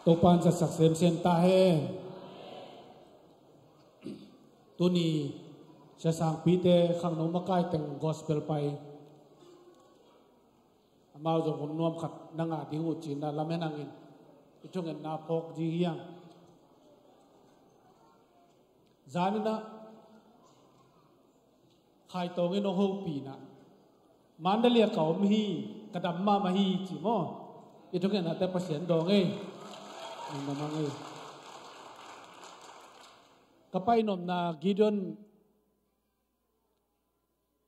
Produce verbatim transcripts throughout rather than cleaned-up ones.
Topa'n zatsak semsem ta hen. Tuni Sia Sangpite khangno makai teng gospel pai. Amau zong hun nuam khat na ngah ding uh ci-in ah lamen hangin i thungetna phawk ding hi hang. Zan in ah Khaitawng in hong hopih in ah, Mandalay ah ka om hi, ka dam mahmah hi ci maw? I thungetnate Pasian dawng ei. Lungdam hang ei. Ka pai nopna Gideon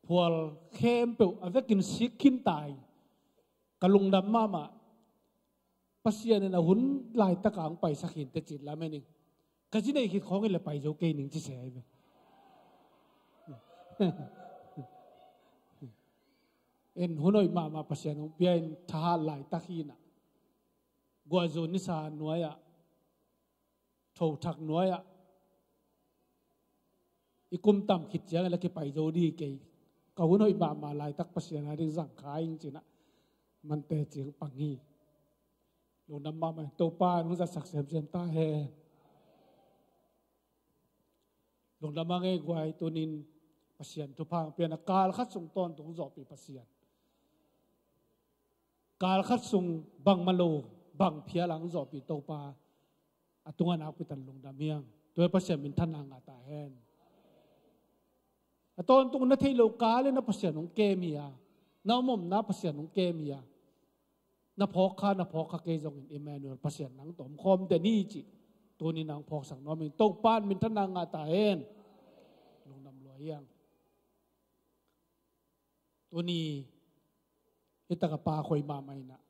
phual khempeuh a vekin sik khin ta hi. Ka lungdam mahmah. Pasian in a hun laitak a hong paisak hi inteh ci-in lamen ing. Ka zi neih khit khawng hi leh pai zo kei ning ci se hi ve. En, hun hoih mahmah Pasian hong pia in, thahat laitak hi in ah, guahzu nisa nuai-ah, thothak nuai-ah i kum tam khit ciangin la kipai zo ding hi kei. Ka hun hoih mahmah laitak Pasian a ding zang kha ing ci-in ah, mante ciang pang hi. Lungdam mahmah. Topa'n hong zatsak semsem ta hen. Lungdam hang ei guai. Tuni-in Pasian thupha hong pia in ah, kal khat sung tawntung hong zawhpih Pasian, kal khat sung bangmah lo, bang phial a hong zawhpih Topa, a tungah nakpi takin lungdam hi hang. Tua hi Pasian minthanna ngah ta hen. A tawntung na theih loh kal in ah Pasian hong kem hi a, na om omna Pasian hong kem hi a, na phawk kha, na phawk kha kei zongin Emmanuel, Pasian nang tawh om khawm den hi cih tuni-in hong phawksak nuam ing. Topa'n minthanna ngah ta hen. Lungdam lua hi hang. Tuni hih tak a Pa khoi mahmah in ah,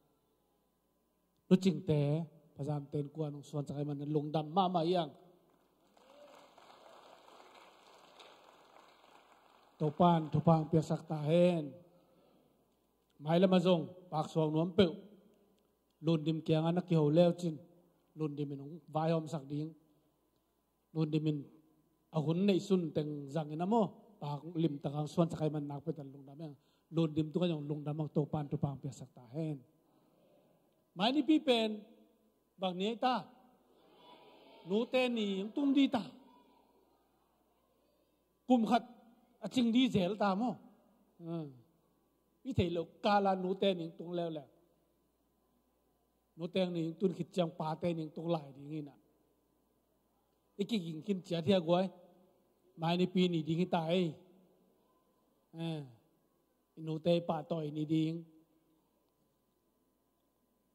Nu Cingte, Pa Zamte innkuan hong suansak ahih manin lungdam mahmah hi hang. Topa'n thupha hong piaksak ta hen. Mailam ah zong paksuak nuam peuh, Lundim kiangah na kiho le uh cin, Lundim in hong vaihawmsak ding. Lundim in a hun neihsun teng zangin a maw, Pa limtak hong suansak ahih manin nakpi takin lungdam hi hang. Lundim tungah zong lungdam hang. Topa'n thupha hong piaksak ta hen. Mai Nipi pen bang ni ei ta? Nute ni hong tung ding ta. Kum khat a cing ding zel ta maw? Hmm. I theih loh kal ah nute ni hong tung leuleu. Nute ni hong tun khit ciang pate ni hong tung lai ding hi in ah, i kiging khin ciat hi a guai. Mai Nipi ni ding hi ta ei. Eh, i nute i pahtawi ni ding.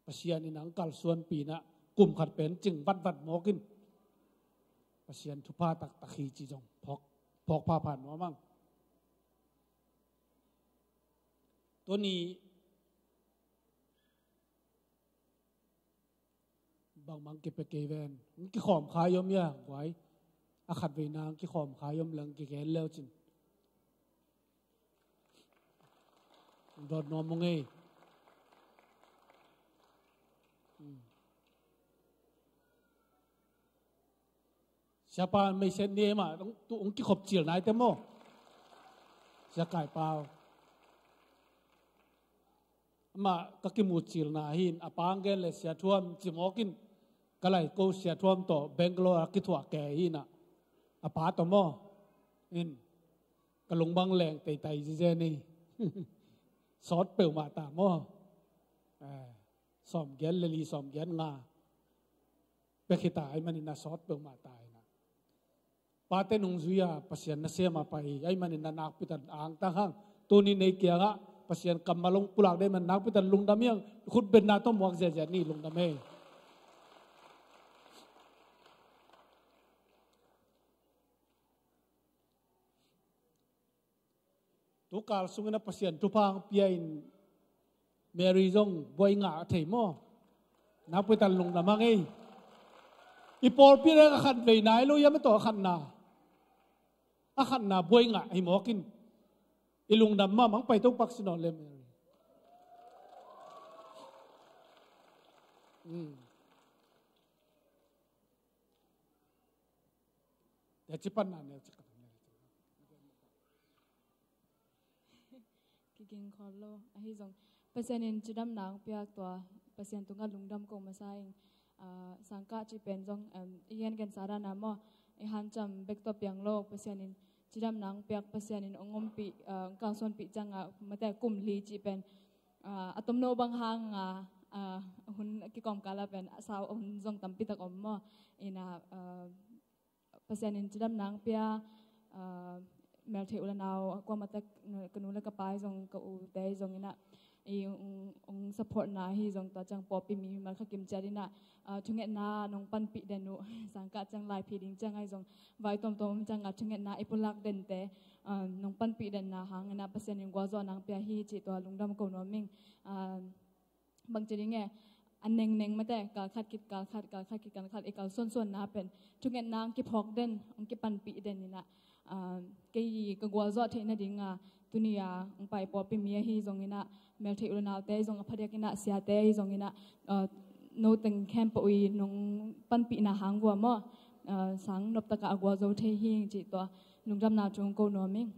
Pasian in hong kalsuanpih in ah, kum khat pen cing vatvat mawk in, Pasian thupha taktak hi cih zong phawk, phawk phapha nuam hang. Tuni bangmah kipia kei ven. Hong kikhawm kha i om hia guai? A khatveina hong kikhawm kha i om leh hong kigen le uh cin. Dawt nuam ung ei. Hmm. Siapa Meisen ni ei mah, hong, tu hong kikhop cil nai te maw? Sia Kai Pau. Amah ka kimu cilna hi in, a pa hong gen leh Sia Thuam ci mawk in, ka lai ko Sia Thuam tawh Bangalore a kithuah kei hi in ah, a pa tawh maw? In, ka lung bang leng teitai zizen hi. Sawt peuhmah ta maw? Eh, sawmgiat le li, sawmgiat nga pek hi ta ahih manin a sawt peuhmah ta hi in ah. Pate nungzui-a Pasian nasem a pai ahih manin a nakpi takin angtang hang. Tuni-in ei kiangah Pasian kammal hong pulak ding ahih manin nakpi takin lungdam hi hang. Khut betna tawh muak ziahziah ni. Lungdam ei. Tu kal sungin a Pasian thupha hong pia in Mary zong buai ngah thei maw? Nakpi takin lungdam hang ei. I pawlpi leng a khatvei nai lo hiam, a tawh a khatna, a khatna buai ngah hi mawk in, i lungdam mahmah. Hong pai to pak sin aw le Mary. Hmm. Teci panna neu cik ka tang neu cik. Kiging khol lo ahi zong, Pasian in cidamna hong piak, tua Pasian tungah lungdam ko masa ing. Sangkah cih pen zong i gen gensa dan a maw, i hanciam bek tawh piang lo, Pasian in cidamna hong piak, Pasian in hong ompih, hong kalsuanpih ciangah, mate, kum li cih pen a tomno bang hang a, hun kikawmkal ah pen a sau hun zong tampi tak om maw. Ina Pasian in cidamna hong pia, meltheih u le nau, a kuamah tak, ka nu le ka pa hi zong, ka ute hi zong inah, i hong supportna hi zong, tua ciang pawlpi mi mimal kha kim ciat inah thungetna nong panpih den uh. Sangkah ciang laiphi ding ciang ahi zong, vai tuamtuam om ciangah thungetna i pulak dente nong panpih denna hang inah Pasian in gualzawhna hong pia hi cih tua lungdam ko nuam ing. Bangci ding e, a nengneng, mate, kalkhat khit kalkhat, kalkhat khit kalkhat i kalsuansuanna pen thungetna hong kiphawk den, hong kipanpih den inah, kei ka gualzawh theih nadinga tuni a hong pai pawlpi mi ahi zong inah, meltheih u le naute ahi zong, a phadiak inah siate ahi zong inah, no teng khempeuh i nong panpihna hang vua maw, sang noptaka a gualzo thei hi ing cih tua lungdamna thu hong ko nuam ing.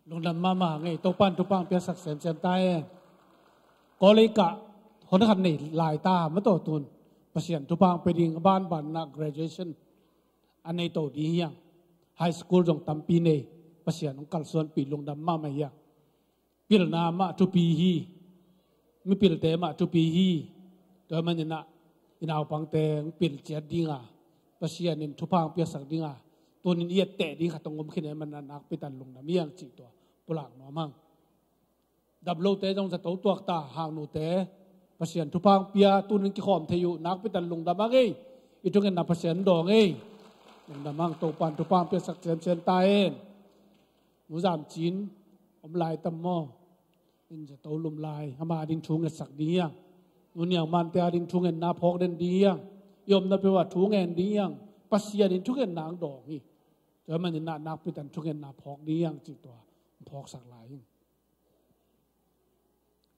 Lungdam mahmah ngei, Topan thupha piaksak semsem ta e. College kah hon khat nei lai ta, mataw, tun Pasian thupha pia ding, a banbanna graduation a nei to ding hiang. High school zong tampi nei, Pasian hong kalsuanpih, lungdam mahmah hiang. Pilna mah thupi hi. Mipilte mah thupi hi. Tua maninah i naupangte hong pil ciat dinga, Pasian in thupha hong piaksak dinga, tunin i etteh ding khat hong om khin e, maninah nakpi tan lungdam hiang cih tua pulak nuam hang. Dam lote zong zato tuak ta, hangnute, Pasian thupha hong pia, tunin kikhawm thei uh, nakpi tan lungdam hang ei. I thungetna Pasian dawng ei. Lungdam hang, Topan thupha hong piaksak semsem ta hen. Nu Zam Cin om lai tam maw? In zato lum lai, ama ding thu ngetsak ding hiang. Nu Niang Mante a ding thungetna phawk den ding hiang. I omna peuh ah thu ngen ding hiang. Pasian in thungetna ang dawng hi. Tua maninah nakpi tan thungetna phawk ding hiang cih tua phawksak lai hi.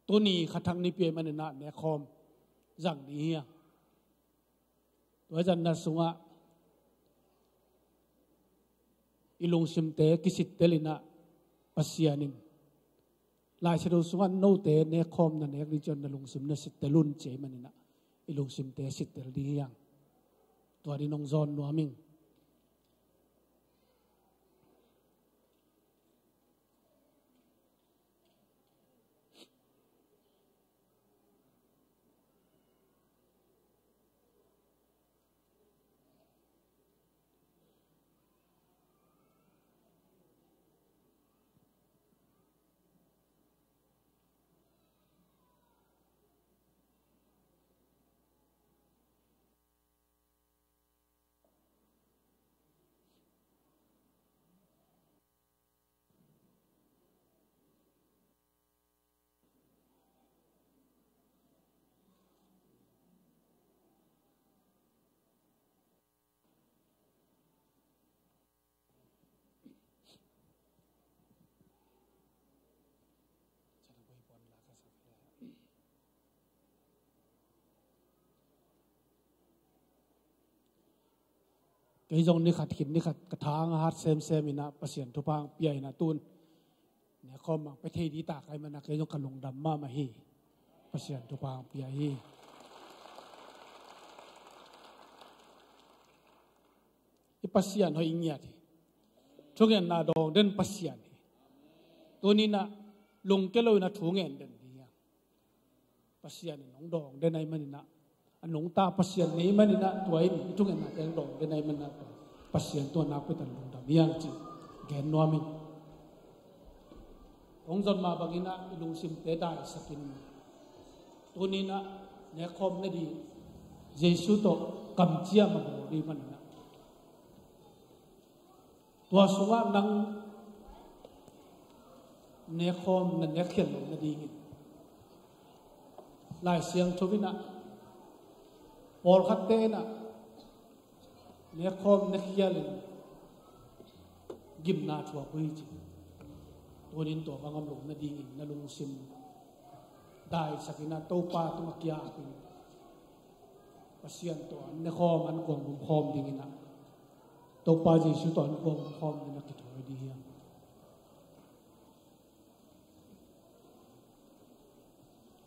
Tuni kha thak nipi a maninah nekkhawm zang ding hiang. Tua zanna sungah i lungsimte kisittel inah Pasian in Lai Siangtho sungah note nekkhawm na nek ding ciang na lungsim na sittel un ci ei maninah i lungsimte sittel ding hiang. Tua ding hong zawn nuam ing. Kei zong ni khat khit ni khat ka thang a hat semsem inah Pasian thupha pia inah tun nekkhawm mang pe thei ding ta kai mana kei zong ka lungdam mahmah hi. Pasian thupha pia hi. I Pasian hoih ngiat hi. Thungetna dawng den Pasian hi. Tuninah lungke lo inah thu ngen den ding hiang. Pasian in hong dawng den ahi maninah, a nungta Pasian nei maninah, tua in i thungetnate hong dawng den ahi maninah, Pasian tua nakpi tan lungdam hiang ci gen nuam in. Kong zon mah banginah i lungsimte daisakin, tuninah nekkhawm ne ding Jesu tawh kamciam a bawl ding maninah, tua sungah nang nekkhawm na nekkhiat loh nadingin Lai Siangtho inah, pawlkhatte inah nekkhawm nekkhialin gimna thuak uh hi ci. Tunin tua bang om loh nadingin na lungsim daisak inah Topa tungah kiapin, Pasian tawh an nekhawm an kuang gumkhawm dinginah Topa Jesu tawh an kuang gumkhawm dinginah kithawi ding hiam?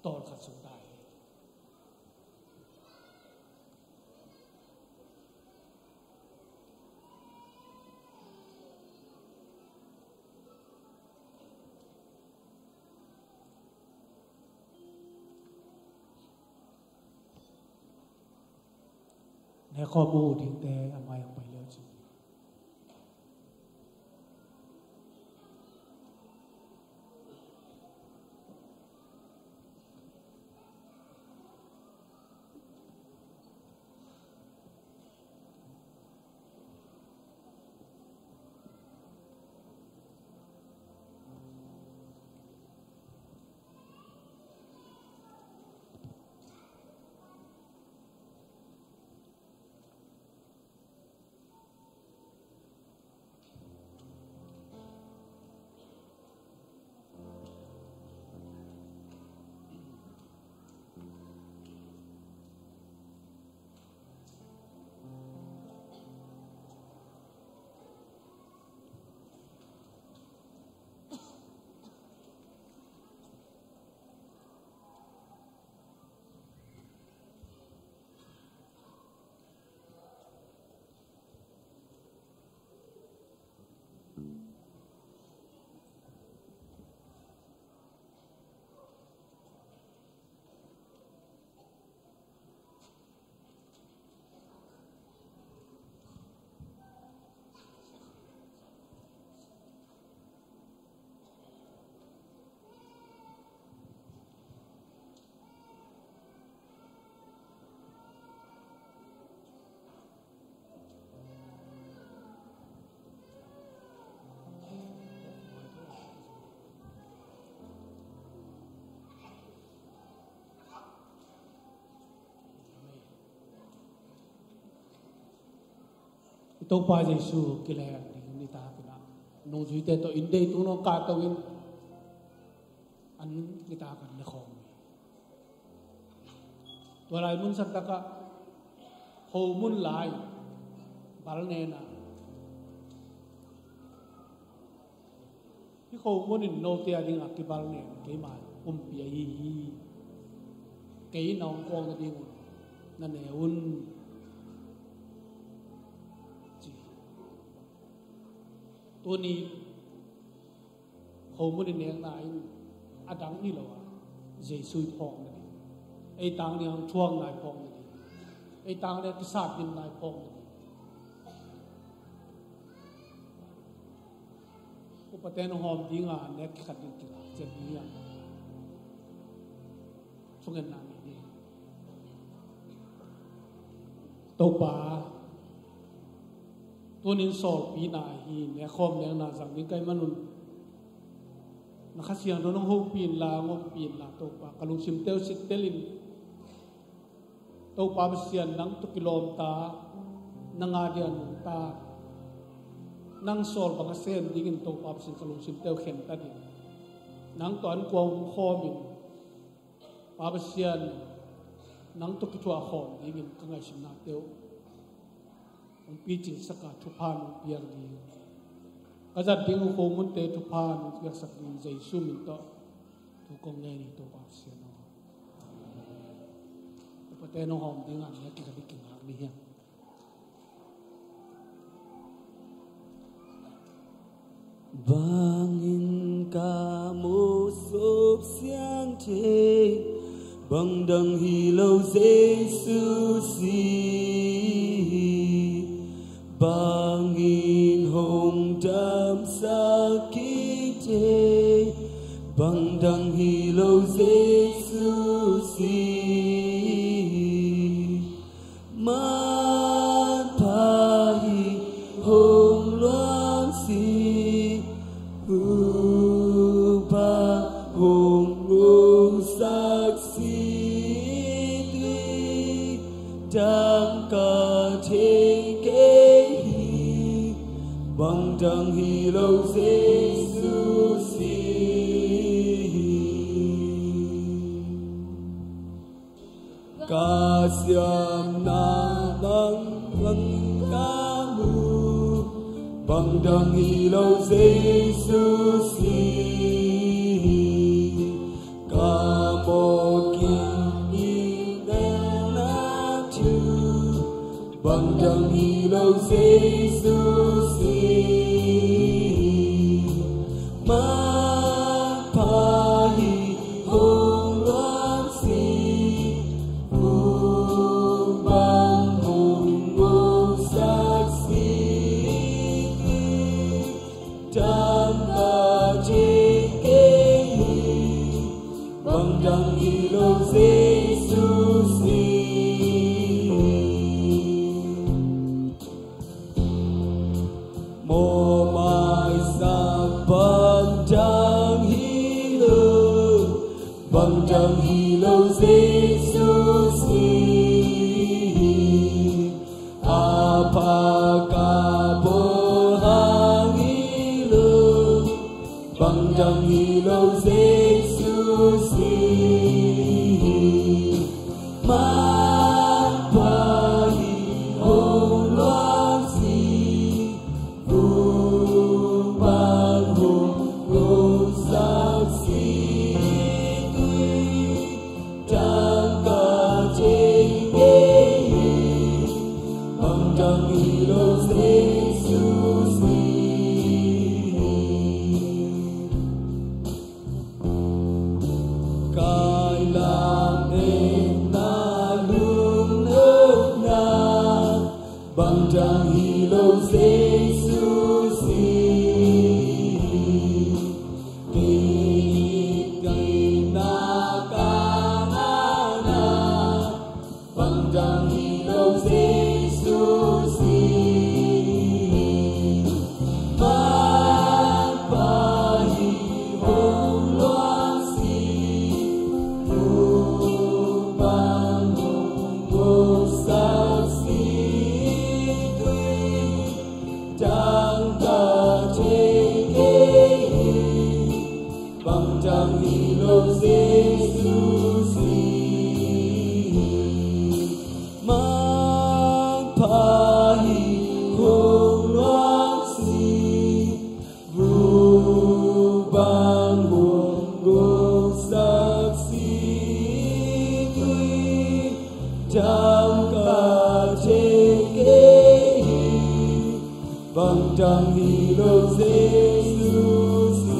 Tawlkhat sung dai hi. Nekhawm uh dingte a mai-ah pai leu cin. I Topa Jesu kileheng ding nitak in ah, nungzuite tawh inn dei tung nong kahto in, an nitak an nekhawm uh hi. Tua lai mun santak ah, khomun lai bal nen ah, hih khomun in note a dingah kibal nen keima kumpi ahi hi. Kei na hong kawk nadingun na ne un, ci hi. Tuni khomun i nekna in a dang hi lo a, Jesu i phawk nading, ei tang ding a thuakna i phawk nading, ei tang ding a kisat dinna i phawk nading. Upate nong hawm dinga nek kikhat ding kila ciat ni a thungetna nei ding. Topa, tunin sawlpina hi, nekhawm nekna zang ding ka hih manun, na Kha Siangtho nong hopih inla, hong ompih inla Topa, ka lungsimte uh sittel in. Topa Pasian, nang tawh kilawmta, nang a ding a nungta, nang sawl bang a sem dingin Topa Pasian ka lungsimte uh khentat in. Nang tawh an kua hong khawm in, Pa Pasian, nang tawh kithuah khawm dingin ka ngaihsutnate uh hong picingsak a, thupha nong piak ding, ka zat ding uh khomunte thupha nong piaksak ding Jesu min tawh thu kong ngen hi, Topa Pasian aw. Upate nong hawm dinga nek kikhat ding kingak ni hiam? Bangin ka mawh sawp siang thei, bang dang hi lo Jesu si. Bangin hong damsak kik thei, bang dang hi lo Jesu si. Manpha hi hong luang si, Topa hong ngongsak si, tui tangka thei kei hi, bang dang hi lo Jesu si. Ka siamna bang bang ka mu, bang dang hi lo Jesu si. Ka mawk in i nekna thu, bang dang hi lo Jesu si. Manpha hi hong luang si, Topa hong Jesu si. Kailam en na lungnuam na, bangdang hi lo Jesu si. Kei kei na ka na na, bangdang hi lo Jesu si. Mangpha hi hong luang si, lubang hong guksak si, tui dang ka thei kei hi. Bangdang hi lo Jesu si. Mangpha hi hong luang si, lubang hong guksak si, tui dang ka thei kei hi. Bangdang hi lo Jesu si.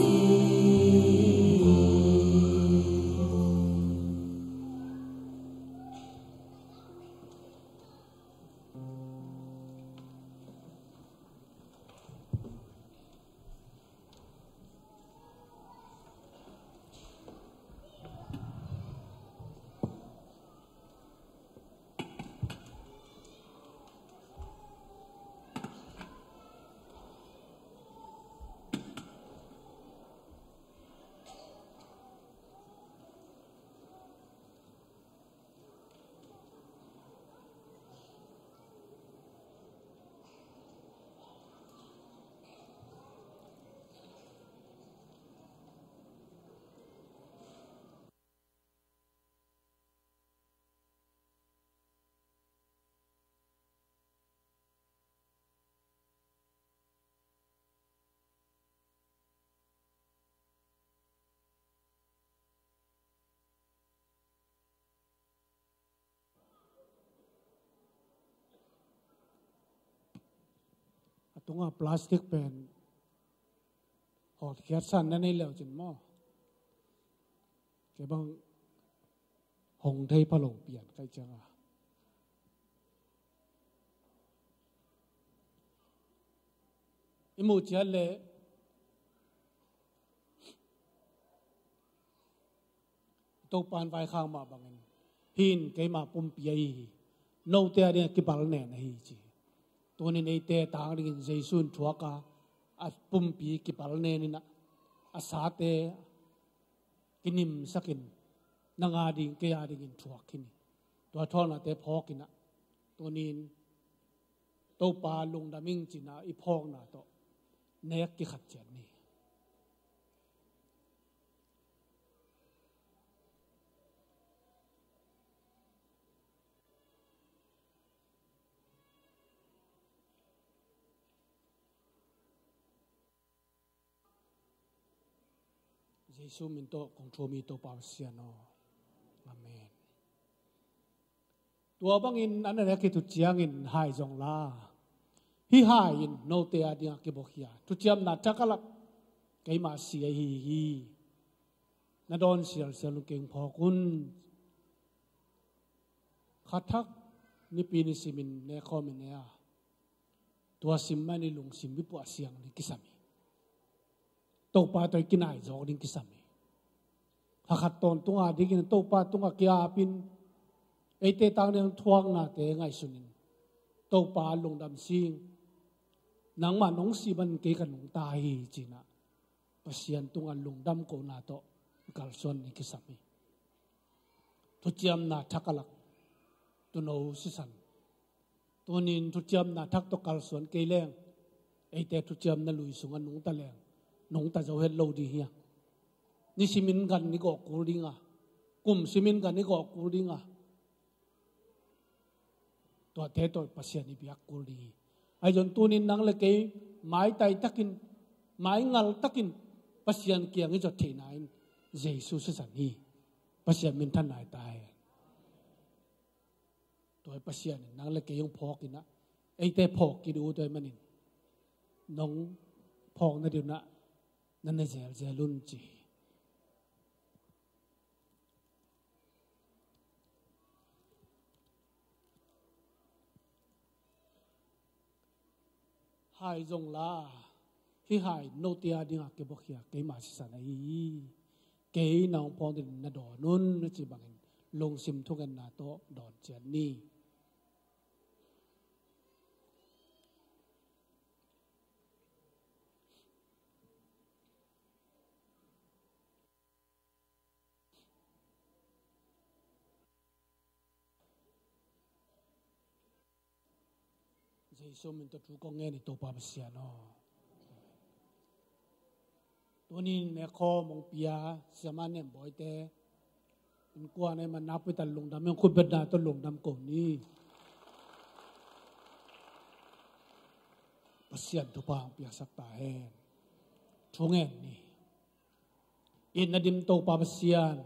A tunga plastic pen hotkhiat san na nei leu cin maw? Kei bang hong thei pha lo pian kai cianga i muh ciat leh Topa'n vaikhak mah bangin, "Hih in keima pumpi ahi hi, note a dingah kibal nen ahi hi," ci. Tunin eite tang dingin Jesu in thuak a, a pumpi kibal nen in ah, a sate kinimsak in, nang a ding, kei a dingin thuak khin hi. Tua thuaknate phawk in ah, tunin Topa lungdam ing ci-in ah i phawkna tawh nek kikhat ciat ni. Jesu min tawh kong thum hi, Topa Pasian aw. Amen. Tua bangin a na nek khit uh ciangin hai zong la, hih hai in note a dingah kibuakhia thuciamna thak a lak keima si ahi hi. Na dawn sialsial un kei hong phawk un. Kha thak nipi nisimin ne khawm in ne a, tua sim mah in i lungsim i puahsiang ding kisam hi. Topa tawh i kinai zawk ding kisam hi. Kha khat tawntung a dingin Topa tungah ki-apin, eite tang ding thuaknate ngaihsunin, Topa lungdam sing, nangmah nong sih manin kei ka nungta hi ci-in ah Pasian tungah lungdam kohna tawh kalsuan ding kisam hi. Thuciamna thak a lak tuuno sisan, tunin thuciamna thak tawh kalsuan kei leng, eite thuciamna lui sungah nungta leng, nungta zo het lo ding hi a, nisimin gan i gawh kul ding a, kum simin gan i gawh kul ding a, tuate tawh Pasian i biak kul ding hi. Ahi zong tunin nang le kei maitai takin, maingal takin Pasian kiang i zot theihna in Jesu sisan hi. Pasian minthanna hi ta hen. Tua hi Pasian in nang le kei hong phawk in ah, Eite phawk kik uh tua ahih manin nong phawk nading un ah na ne zelzel un ci hi. Hai zong la, hih hai note adingin kei bawk hi a, keima sisan ahi hi. Kei nong phawk ding na dawn un na ci bangin lungsim thungetna tawh dawn ciat ni. Jesu min tawh thu kong ngen hi, Topa Pasian aw. Tuni-in nekhawm hong pia siamah nembawite, innkuan ahih manin nakpi takin lungdam in, khutbetna tawh lungdam ko ni. Pasian thupha hong piaksak ta hen. Thu ngen ni. Itna dim Topa Pasian,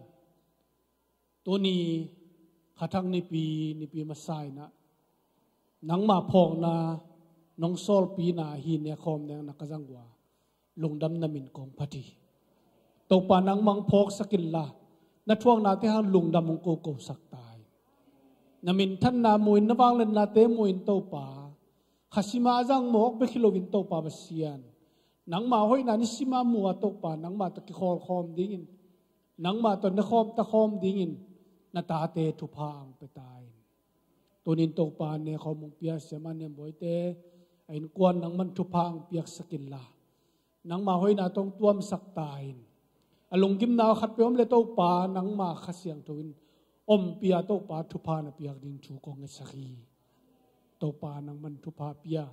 tuni Kha Thak Nipi, Nipi masa in ah nangma phawkna nong sawlpihna hi nekhawm neng na ka zang uh a, lungdam na min kong phat hi. Topa nangmah hong phawksak inla, na thuaknate hang lungdam hong kokosak ta in. Na minthanna mu in, na vangliatnate mu in Topa, kha sima a zang mawk bek hi loin Topa Pasian, nangma hoihna ni sima mu a Topa, nangma tawh kikhawlkhawm dingin, nangma tawh nekhawm takhawm dingin na tate thupha hong pia ta in. Tuni-in Topa nekhawm hong pia siamah nembawite, a innkuan nangman thupha hong piaksak inla, nangma hoihna tawh hong tuamsak ta in. A lunggimna khatpeuh om leh Topa nangma Kha Siangtho in ompih a Topa thupha na piak ding thu kong ngetsak hi. Topa nangman thupha pia,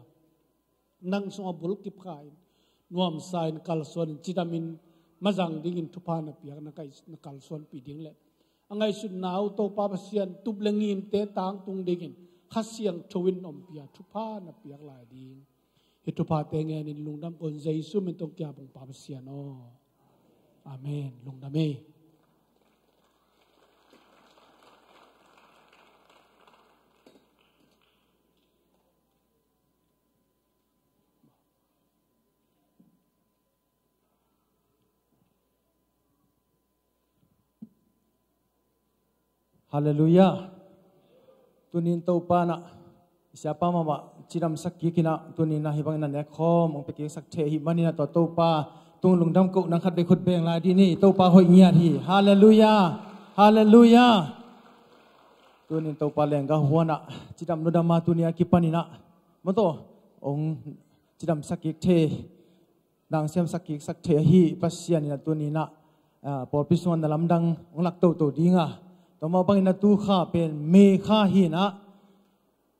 nang sungah bulkip kha in, nuamsa in, kalsuan in, cidamin mazang dingin thupha na piak, na kai, na kalsuanpih ding leh a ngaihsutna uh Topa Pasian, tup leh ngimte tangtung dingin Kha Siangtho in ompih a thupha na piak lai ding. Hih thuphate ngenin lungdam ko in Jesu min tawh kiap hong Pa Pasian aw. Amen. Lungdam ei. Halleluiah. Tuni-in Topa in ah i siapa mahmah cidamsak kik in ah, tuni-in ah hih bangin a nekhawm hong pia kiksak thei ahih manin ah, tua Topa tung lungdam ko, nang khatvei khut beng lai dih ni. Topa hoih ngiat hi. Halleluiah. Halleluiah. Tuni-in Topa leenggah huan ah cidam ludam a, tuni a kipanin ah, maw, tua hong cidamsak kik thei, nang siamsak kiksak thei ahi Pasian in ah tuni-in ah, ah, pawlpi sungah na lamdang hong lak toto ding a, tua mah bangin a tu kha pen May kha hi in ah,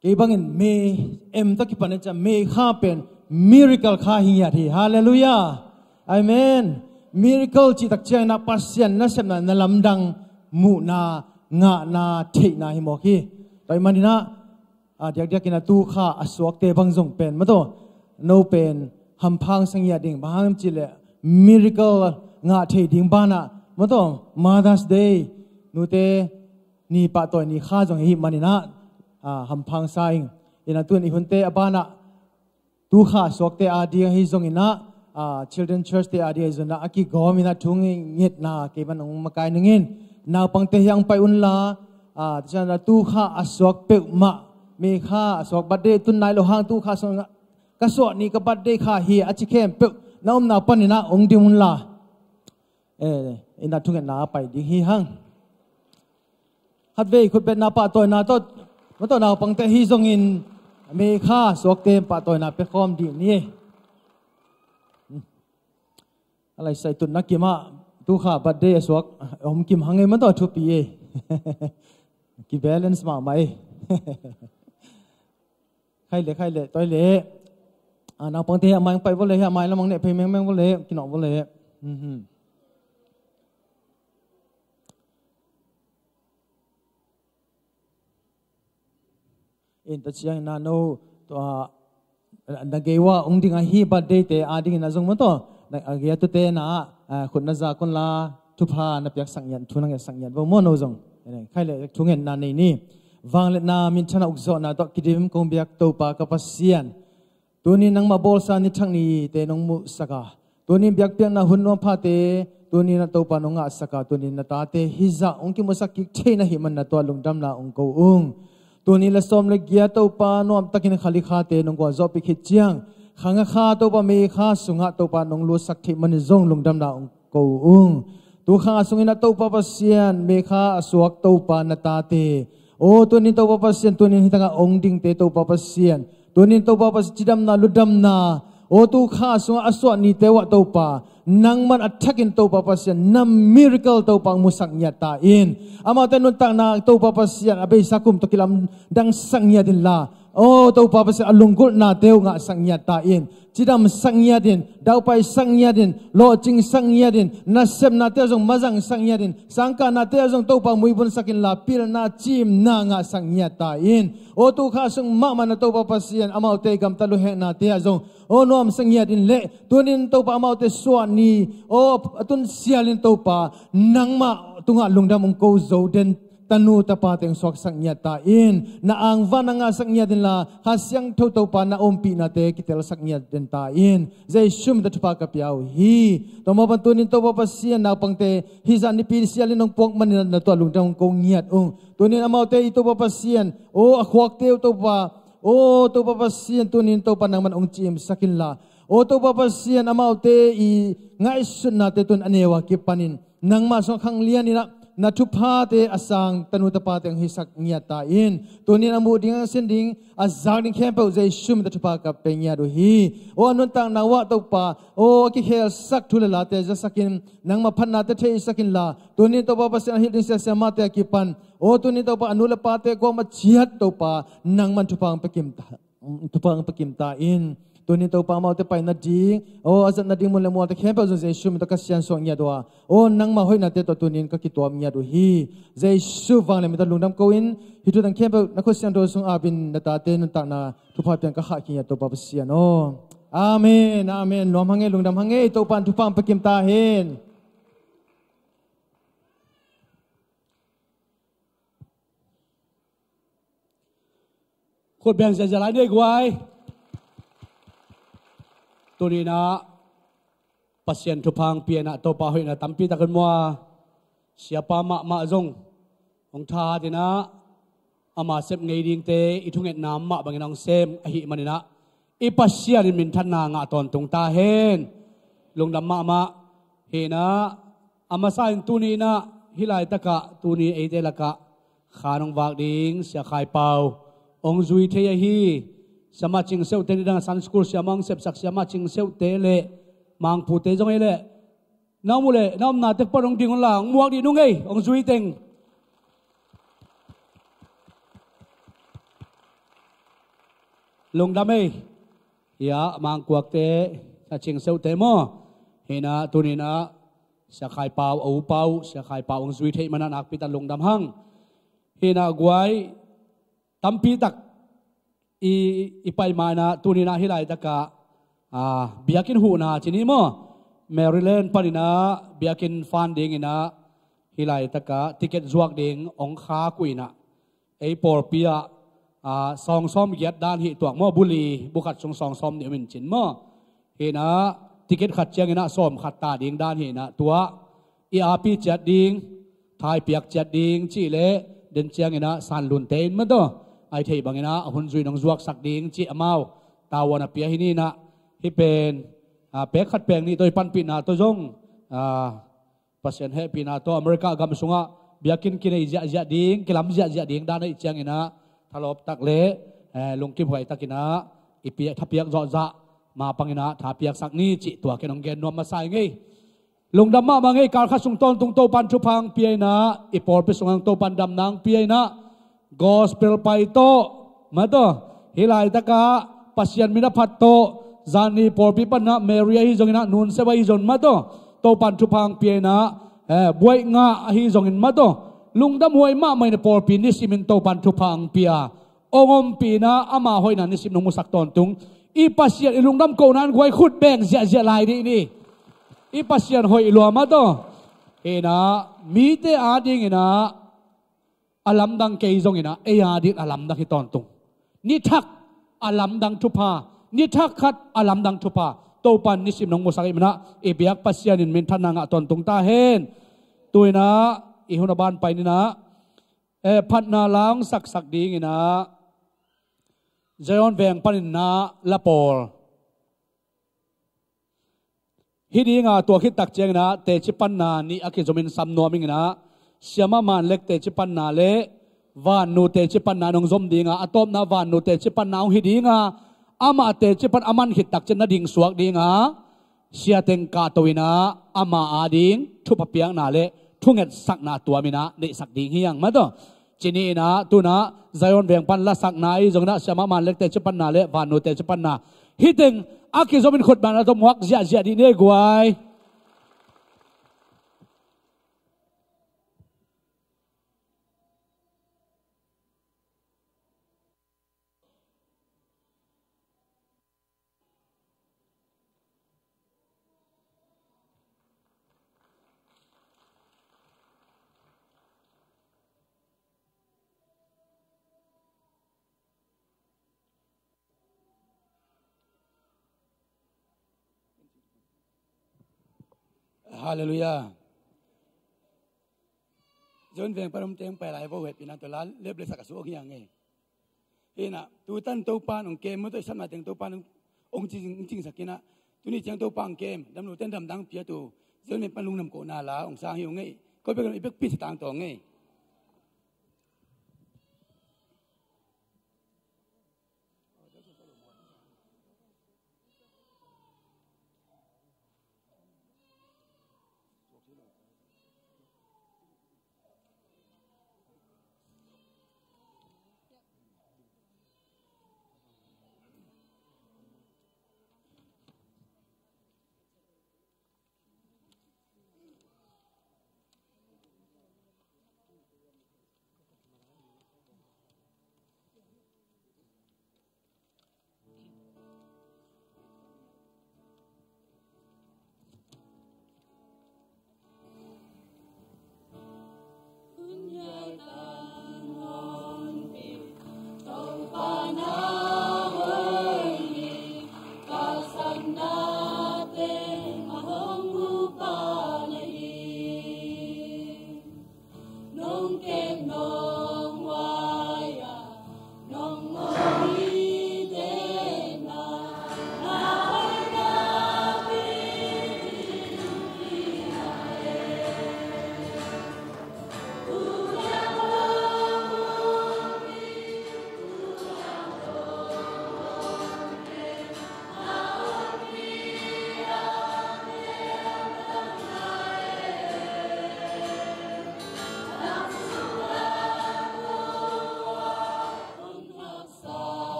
kei bangin May M tawh kipan in ciang May kha pen miracle kha hi ngiat hi. Halleluiah. Amen. Miracle cih tak ciangin ah Pasian nasepna, na lamdang muhna, ngahna, theihna hi mawk hi. Tua ahih manin ah, a diakdiakin a tu kha a suakte bang zong pen, maw, tua no pen hampha sa ngiat ding, bang hang hiam cih leh miracle ngah thei ding banah, maw, tua Mother's Day, nute ni, pahtawi ni kha zong hi ahih manin ah, a, hampha sa ing. In ah tu-in i hunte a banah tu kha a suakte ading ahi zongin ah, a, Children Church te ading ahi zongin ah a kigawm in ah thu ngetna kei bang hong makai ning in, naupangte hiah hong pai unla, a, tua ciangin ah tu kha a suak peuhmah, May kha a suak, birthday tun nai lo hang, tu kha suak, ka suah ni, ka birthday kha hi a ci khempeuh na omna panin ah hong dim unla, eh, in ah thungetna a pai ding hi hang. Khatvei khutbetna, pahtawina tawh, maw, tua naupangte ahi zongin May kha suakte pahtawina pia khawm ding ni. A laisai tutna kimah tu kha birthday a suak om kim hang ei, maw, tua thupi ei. Ki balance mahmah ei. Khai le, khai le, tua le. A, naupangte hiah a mai hong pai vua le, hiah a mai lamah hong neh phei mengmeng vua le, kinawh vua le. Mhm. In tua ciangin ah no, tua, na gei uah hong ding ahi birthday te adingin ah zong, maw, tua, na, a gei a tute na, a, khut na zak unla, thupha na piaksak ngiat, thu na ngetsak ngiat vo, maw, no zong. Khai le, thu ngetna nei ni. Vangliatna minthanna ukzawhna tawh kidim kong biak Topa ka Pasian, tuni nangmah bawlsa ni thak nite nong muhsak a, tuni biakpiakna hun nuam phate tuni na Topa nong ngahsak a, tuni na tate hizah hong kimusak kik thei na hih man na tua lungdamna hong ko ung. Tuni le sawm le giat Topa nuamtakin khalikhate nong gualzawhpih khit ciang, khang a kha Topa, mei kha sungah Topa nong lutsak theih manin zong lungdamna hong ko ung. Tu kha sungin a Topa Pasian, mei kha a suak Topa na tate, aw tunin Topa Pasian, tunin hi tangah hong dingte Topa Pasian, tunin Topa Pasian cidamna lutdamna, aw tu kha sungah a suah nite uh ah Topa, nangman a thakin Topa Pasian na miracle Topa hong musak ngiat ta in. Amaute nuntakna Topa Pasian a beisa kum tawh kilamdangsak ngiat inla, aw Topa Pasian a lunggulhnate uh ngahsak ngiat ta in. Cidamsak ngiat in, daupaisak ngiat in, lawhcingsak ngiat in, nasepnate ah zong mazangsak ngiat in, sangkahnate ah zong Topa muibunsak inla, pilna cimna ngahsak ngiat ta in. Aw tu kha sung mahmah na Topa Pasian, amaute gamtat luheknate ah zong aw nuamsak ngiat in leh, tunin Topa amaute suah ni aw a tunsial in Topa, nangmah tungah lungdam hong ko zo den tanu tapa teng suaksak ngiat ta in. Na angvan na ngahsak ngiat inla, Kha Siangtho Topa na ompihnate kitelsak ngiat den ta in. Jesu min tawh thupha ka pia uh hi. Tua mah bang tunin Topa Pasian, naupangte hih zah nipi sialin hong puak manin na tua lungdam hong ko ngiat ung. Tunin amaute i Topa Pasian, aw a khuakte uh Topa, aw Topa Pasian, tunin Topa nangman hong cimsak inla, aw Topa Pasian, amaute i ngaihsutnate tun a neu a kipanin nangmah sungah khanglian inah na thuphate a sang tanu tapate hong hisak ngiat ta in. Tunin a muh ding, a sin ding, a zak ding khempeuh Jesu min tawh thupha ka pia ngiat uh hi. Aw a nuntakna uh ah Topa, aw a kikhelsak thu le late zasakin nangmah phatnate theisak inla, tunin Topa Pasian a hilh ding siasia mahte a kipan, aw tunin Topa a nu le pate kuamah ciat Topa nangman thupha hong pia kim ta, thupha hong pia kim ta in. Tunin Topa amaute pai nading, aw a zat nading mun le mualte khempeuh zong Jesu min tawh ka siansuah ngiat uh a, aw nangmah hoihnate tawh tunin ka kituam ngiat uh hi. Jesu vanglian min tawh lungdam ko in, hih thu teng khempeuh na khut siangtho sung apin na tate nuntakna thupha piang ka khahkhia ngiat Topa Pasian aw. Amen, amen. Nuam hang ei, lungdam hang ei, Topa in thupha hong pia kim ta hen. Khut beng ziahziah lai ni ei guai. Tuni inah Pasian thupha hong pia inah Topa hoihna tampi tak in mua. Siapa mahmah zong hong thahat inah ama sep ngei dingte i thungetna mah bangin hong sem ahih maninah i Pasian in minthanna ngah tawntung ta hen. Lungdam mahmah. Hi inah a masa in tuni inah hih laitakah tuni eite lakah khan hong vak ding Sia Khai Pau hong zui thei ahi. Siamah Cing Seuhte nidang a Sunday School siamah hong sepsak Siamah Cing Seuhte le Mangpute zong ei leh na om uh leh na omna tek pan hong ding unla hong muak dih nung ei, hong zui teng. Lungdam ei. Hiah Mangkuakte, Sia Cing Seuhte maw? Hi inah tuni inah Sia Khai Pau, a upa uh Sia Khai Pau hong zui theih manah nakpi tak lungdam hang. Hi inah guai, tampi tak i, i pai ma inah tuni inah hih laitakah, ah, biakinn huhna ci ni maw? Maryland pan inah biakinn fan ding inah hih laitakah ticket zuak ding hong khak uh inah ei pawlpi ah, ah, sawngsawm giat dan hih tuak maw, buli bukhat sung sawngsawm nih om in cin maw? Hi inah ticket khat ciang inah sawm khat ta ding dan hi inah tua i api ciat ding, thaipiak ciat ding cih leh den ciang inah sanlunte in maw tawh ai theih bang inah a hun zui nong zuaksak ding cih amau tavuan a pia hi ni inah hih pen, ah, pek khat pek nih tawh i panpihna tawh zong, ah, Pasian hehpihna tawh America gam sungah biakinn kinei ziahziah ding, kilam ziahziah ding dan ahih ciang inah thalawp tak le, eh, lungkimhuai tak inah i pia, thapiak zawhzah ma pang inah thapiaksak ni cih tua ken hong gen nuam masa ing ei. Lungdam mahmah ing ei, kal khat sung tawntung Topan thupha hong pia inah i pawlpi sungah Topan damna hong pia inah gospel pai tawh, mah tawh, hih laitakah Pasian min a phat tawh, zani pawlpi panah Mary ahi zong inah, nunsep ahi zong mah tawh, Topan thupha hong pia inah, eh, buaih ngah ahi zongin mah tawh, lungdam huai mahmah in pawlpi nisimin Topan thupha hong pia, hong ompih inah ama hoihna nisim nong musak tawntung i Pasian i lungdam kohna in guai khut beng ziahziah lai dih ni. I Pasian hoih lua mah tawh. Hi inah mite ading inah a lamdang kei zongin ah, ei a dingin a lamdang hi tawntung. Ni thak a lamdang thupha, ni thak khat a lamdang thupha Topa in nisim nong musak ahih manin ah, i biak Pasian in minthanna ngah tawntung ta hen. Tu-in ah, i hun a ban pai ni-in ah, eh, phatna la hong saksak dingin ah, Zion veng panin ah la pawl. Hih dingin ah, tua khit tak ciangin ah, teci panna nih a kizomin sam nuam ing in ah, Siamah Manlek teci panna le Vannu teci panna in hong zom ding a, a tawpna Vannu teci panna hong hi ding a, amah teci pan a man khit tak ciang na ding suak ding a, sia teng kahto in ah, ama a ding thupha piakna le thungetsakna tuam in ah neihsak ding hi hang maw. Ci ni in ah, tu-in ah Zion veng pan lasakna ahi zongin ah, Siamah Manlek teci panna le Vannu teci panna, hih teng a kizomin khut beng a tawh muak ziahziah dih ni ei guai. Halleluiah. Zion veng pan om teng pai lai vo, hehpihna tawh la lep le sak a su ong hi hang ei. Hi in ah, tu tan Topa in hong kem, motor i sapna teng Topa in hong cing, hong cingsak in ah, tuni ciang Topa in hong kem, damlo ten damdang pia tu, Zion veng pan lungdam kohna la hong sang hi ung ei. Ko bek i bek pi sa tang tawng ei.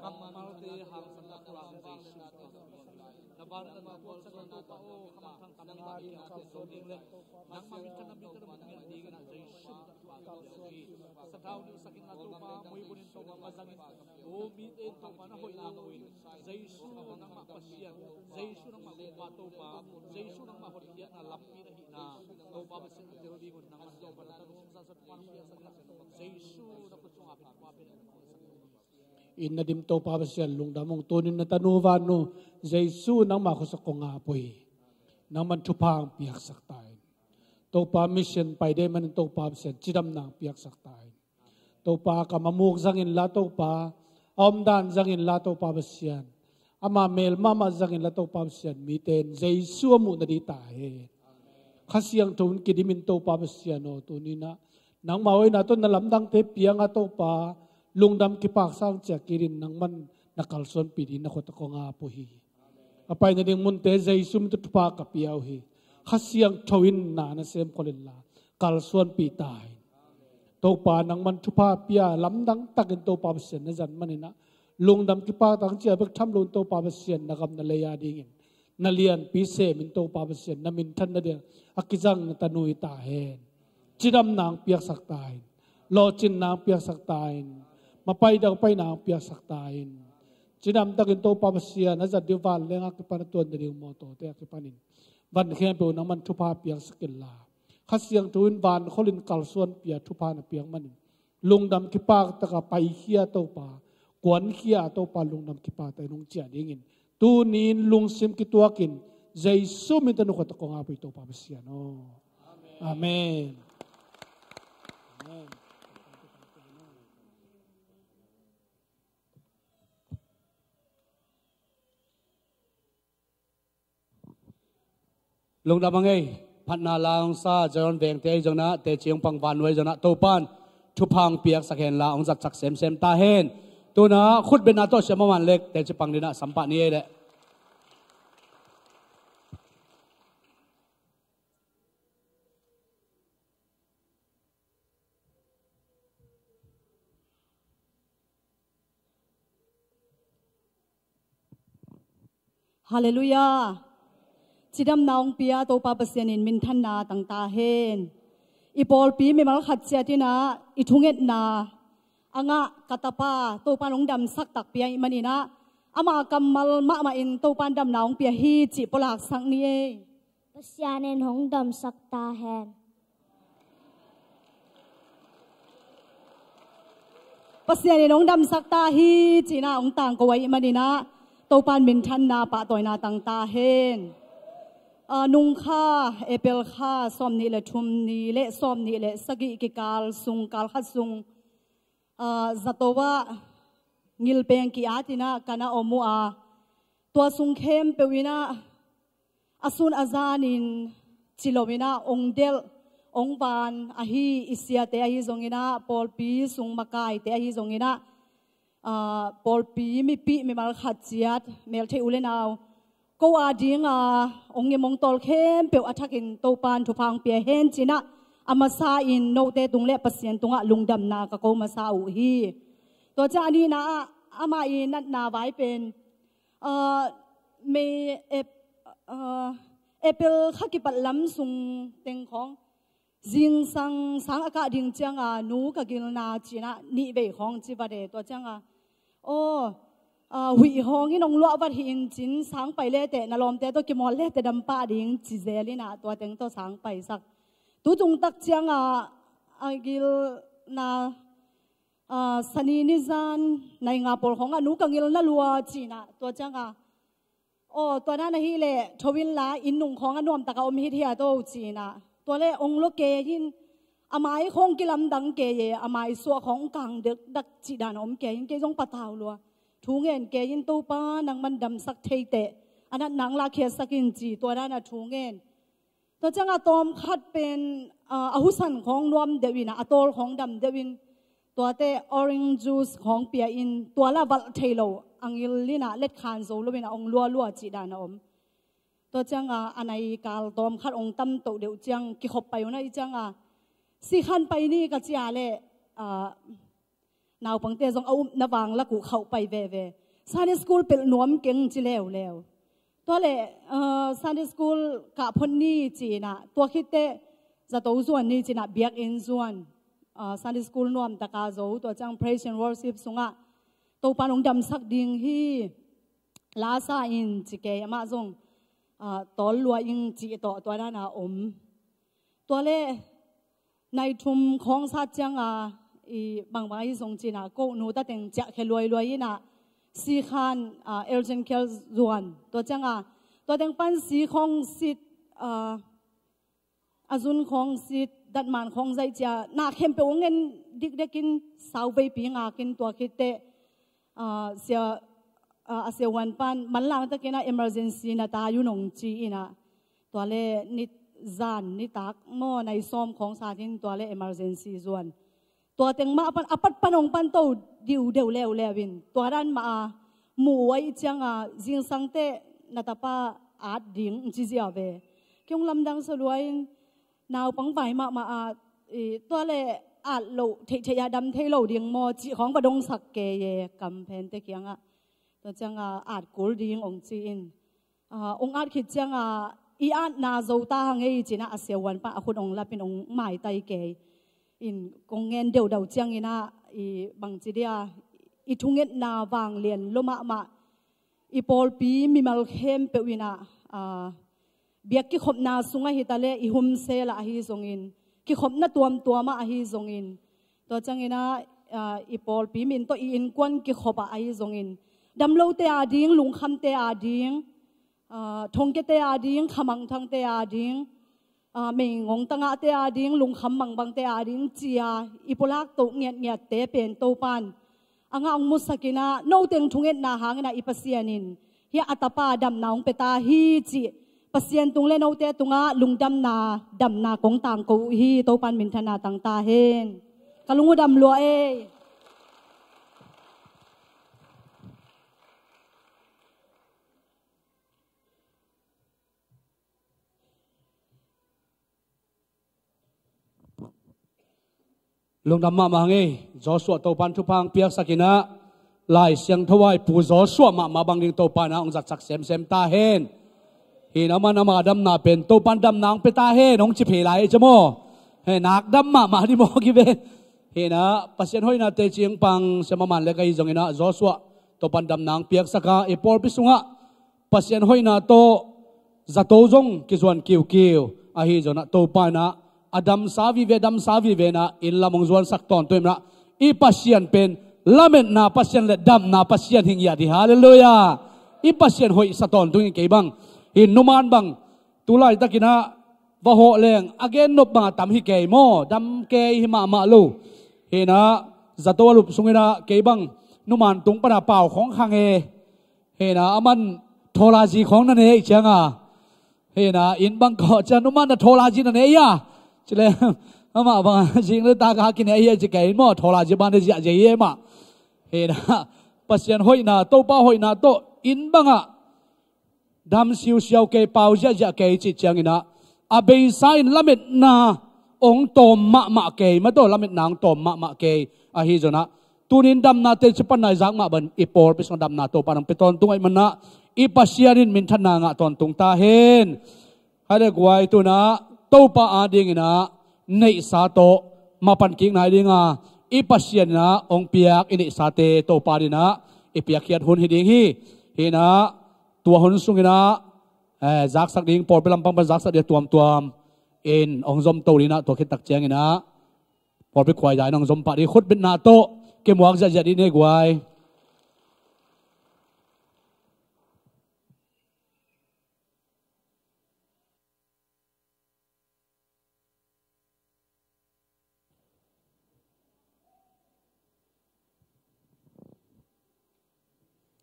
Kammalte hangsan na Kha Siangtho, na vantung na tuak sak Topa aw, ka mangthang tampi mah kiang a tel zo ding le nangmah minthanna, minthanna mun ngiat dingin ah Jesu min tawh thupha ka pia hi. Sathau ding sak in la Topa, muibun in Topa, ka zang in. O mite in Topa na hoihna mu in. Jesu nangmah Pasian, Jesu nangmah Topa, Topa, Jesu nangmah hotkhiatna lampi na hihna, Topa Pasian, a tel ding un nangmah Topa na tanu sumsa sa Topa nang piaksak in la. Jesu na khut sungah pen thupha pia in. Inn na dim Topa Pasian lungdam ung, tunin na tanu vanu Jesu nangmah khuasak kong ap uh hi. Nangman thupha ang piaksak ta in. Topa mission pai ding manin Topa Pasian cidamna ang piaksak ta in. Topa ka mamuk zang in la Topa, a omdan zang in la Topa Pasian, ama mel mahmah zang in la Topa Pasian, mite in Jesu a muh nading ta hen. Kha Siangtho in kidim in Topa Pasian aw, tunin ah nangmah hoihna tawh na lamdangte piang a Topa, lungdam kipaksa ang ciah kik in nangman na kalsuanpih ding na khut ah kong ap uh hi. A pai nading munte Jesu min tawh thupha ka pia uh hi. Kha Siangtho in na na semkhol in la kalsuanpih ta in. Topa nangman thupha pia, lamdang takin Topa Pasian na zat manin ah lungdam kipak ta ang ciah bek tham lo in Topa Pasian na gam na lei a dingin na lianpi sem in Topa Pasian na minthan nading a kizang na tanu hi ta hen. Cidamna ang piaksak ta in. Lawhcinna ang piaksak ta in. Mapai dang paina ang piaksak ta in. Cidam takin Topa Pasian a zat ding vanleng a kipan a tuan nading mawtawte a kipanin van khempeuh nangman thupha piaksak in la. Kha Siangtho in vankhol in kalsuanpih a thupha na piak manin lungdam kipak taka paikhia Topa, kuankhia Topa lungdam kipak takin hong ciah dingin tunin lungsim kituakin Jesu min tawh na khut ah kong ap uh hi Topa Pasian aw. Amen. Amen. Lungdam a ngei, phatna la hong sa Zion vengte ahi zongin ah, teci hong pang vannuai zongin ah, Topan thupha hong piaksak hen la, hong zatsak semsem ta hen. Tu-in ah khutbetna tawh siam a man lek, teci pang dingin ah sam pah ni ei leh. Halleluiah. Cidamna hong pia Topa Pasian in minthanna tang ta hen. I pawlpi mimal khat ciat in ah i thungetna a ngah ka tapa Topan hong damsak takpi ahih manin ah, ama kammal mahmah in Topan damna hong pia hi cih pulaksak ni ei. Pasian in hong damsak ta hen. Pasian in hong damsak ta hi ci-in ah hong tangko ahih manin ah, Topan minthanna pahtawina tang ta hen. Ah, nung kha, April kha, sawmnih le thum ni le sawmnih le sagih kikal sung, kal khat sung, ah, zato ah ngilpeng ki-at in ah ka na om uh a, tua sung khempeuh in ah a sun a zanin ci lo in ah hong delh, hong van ahi i siate ahi zongin ah, pawlpi sung makaite ahi zongin ah, ah, pawlpi mipih mimal khat ciat, meltheih u le nau, ko a ding a hong ngim hong tawl khempeuh a thakin Topan thupha hong pia hen ci-in ah, a masa in note tung le Pasian tungah lungdamna ka ko masa uh hi. Tua ciang a nihna ah, amah i natna vai pen, ah, May, Ap-, ah, April kha kipat lam sung teng khawng, zingsang sang a kah ding ciang a, nu ka gilna ci-in ah nih vei khawng ci vat e. Tua ciang a, aw, ah, huih hawng in hong luah vat hi in cin, sang pai leteh na lawmte tawh kimawl leteh dam pah ding ci zel in ah, tua teng tawh sang paisak. Tu tung tak ciang a, a gilna, ah, Sani ni zan nai nga pawl khawng ah nu ka gilna lua ci-in ah, tua ciang a, aw, tua dan ahih leh tho inla, inn nung khawng a nuamtak a om hithiat o ci-in ah, tua leh hong lua kei in, a mai khawng kilamdang kei e, a mai suah khawng kang dekdak cih dan a om kei in, kei zong patau lua. Thu ngen kei in, Topa nangman damsak thei teh, a natna hong lakkhiatsak in ci, tua dan a thu ngen. Tua ciang a tawmkhat pen, ah, a husan khawng nuam deuh in ah, a tawl khawng dam deuh in, tuate orange juice khawng pia in, tua lah valh thei lo, a ngil in ah letkhan zo lo in ah hong lualua cih dan a om. Tua ciang a, a nai kal tawmkhat hong tam toh deuh ciang, kikhop pai un ah, i ciang a, sikhan pai ni ka ci a leh, ah, naupangte zong a upna vang lak uh khauh pai veve. Sunday school pelh nuam keng ci leuleu. Tua leh, ah, Sunday school kah phot ni ci-in ah, tua khit teh zato zuan ni ci-in ah, biakinn zuan, ah, Sunday school nuamtak a zo, tua ciang praise and worship sungah Topan hong damsak ding hi, la sa in ci kei, amah zong, ah, tawl lua ing cih tawh tua dan a om. Tua leh nai thum khawng sat ciang a, i bangbang ahi zong ci-in ah, ko nu ta teng ciahkhia luailuai in ah, sikhan, ah, urgent care zuan. Tua ciang a, tua teng pan si khawng sit, ah, a zun khawng sit, datman khawng zaih ci a, na khempeuh hong en dikdek in, sau veipi ngak in, tua khit teh, ah, sia, ah, a siavuan pan manlang takin ah emergency na tai un hong ci in ah, tua leh ni zan nitak maw, nai sawm khawng sat in, tua leh emergency zuan. Tua teng mah pan, a pat pan hong pan to diu deuh leuleu in, tua dan mah a mu uh ahih ciang a, zingsang teh na tapa at ding ci ziau ve. Kei hong lamdang sa lua in, naupang vai mahmah a, i, tua leh at loh theihtheih a dam thei lo ding maw cih khawng va dongsak kei e, kam phente kiangah. Tua ciang a, at kul ding hong ci in, ah, hong at khit ciang a, i atna zo ta hang ei ci-in ah, a siavuan pan a khut hong lap in hong maitai kei in, kong ngen deuhdeuh ciangin ah, i bangci dia, i thungetna vanglian lua mahmah, i pawlpi mimal khempeuh in ah, ah, biak kikhopna sungah hi ta leh, i home cell ah ahi zongin, kikhopna tuamtuam ah ahi zongin, tua ciangin ah, ah, i pawlpi min tawh i innkuan kikhop ah ahi zongin, damlote a ding, lungkhamte a ding, ah, thongkiate a ding, khamangthangte a ding, ah, meingong tangahte a ding, lungkham mangbangte a ding ci a, i pulak toh ngiatngiatte pen Topan a ngah hong musak in ah, no teng thungetna hangin ah i Pasian in hiah a tapa damna hong pia ta hi cih Pasian tung le note tungah lungdamna, damna kong tangko uh hi. Topan minthanna tang ta hen. Ka lung uh dam lua ei. Lungdam mahmah hang ei. Joshua, Topan thupha hong piaksak in ah, Lai Siangtho ah i Pu Joshua mahmah bang ding Topa in ah hong zatsak semsem ta hen. Hi in ah, aman ama damna pen Topan damna hong pia ta hen hong ci phei lai ei ci maw. He, nak dam mahmah ding maw ki ve. Hi in ah, Pasian hoihnate cih hong pang siam a man lek ahi zongin ah, Joshua, Topan damna hong piaksak a, i pawlpi sungah Pasian hoihna tawh zato zong kizuan kiukiu ahi zongin ah, Topa in ah a damsa vive, damsa vive in ah inn lam hong zuansak tawntung in ah, i Pasian pen lametna Pasian le damna Pasian hi ngiat hi. Halleluiah. I Pasian hoihsa tawntung hi. Kei bang, hi numan bang, tu laitakin ah va hawh leng a gen nop bang a tam hi kei maw, dam kei hi mahmah lo. Hi in ah zato a lup sungin ah kei bang numan tung pan a pau khawng khang e. Hi in ah, aman thawlazi khawng na ne ih ciang a. Hi in ah, inn bang kawh ciang numan na thawlazi na ne ia. Ci leng amah bang a zing le tak a kine ia ci kei maw, thawlazi bang ne ziahziah ia mah. Hi in ah, Pasian hoihna, Topa hoihna tawh inn bangah dam siusiau kei, pau ziahziah kei cih ciangin ah, a beisa in lametna hong tawm mahmah kei, mah tawh lametna hong tawm mahmah kei. Ahi zongin ah, tuni in damnate ci pan nai zak mah bang i pawlpi sungah damna Topa in hong pia tawntung ahih manin ah, i Pasian in minthanna ngah tawntung ta hen. Hale guai, tu in ah Topa adingin ah neihsa tawh mapan kik nai ding a, i Pasian in ah hong piak i neihsate Topa adingin ah i piakkhiat hun hi ding hi. Hi in ah, tua hun sungin ah, eh, zaksak ding, pawlpi lampang pan zaksak ding a tuamtuam in hong zom to ding in ah, tua khit tak ciangin ah pawlpi khuai dan in hong zom pah ding, khutbetna tawh kimuak ziahziah ding hi guai.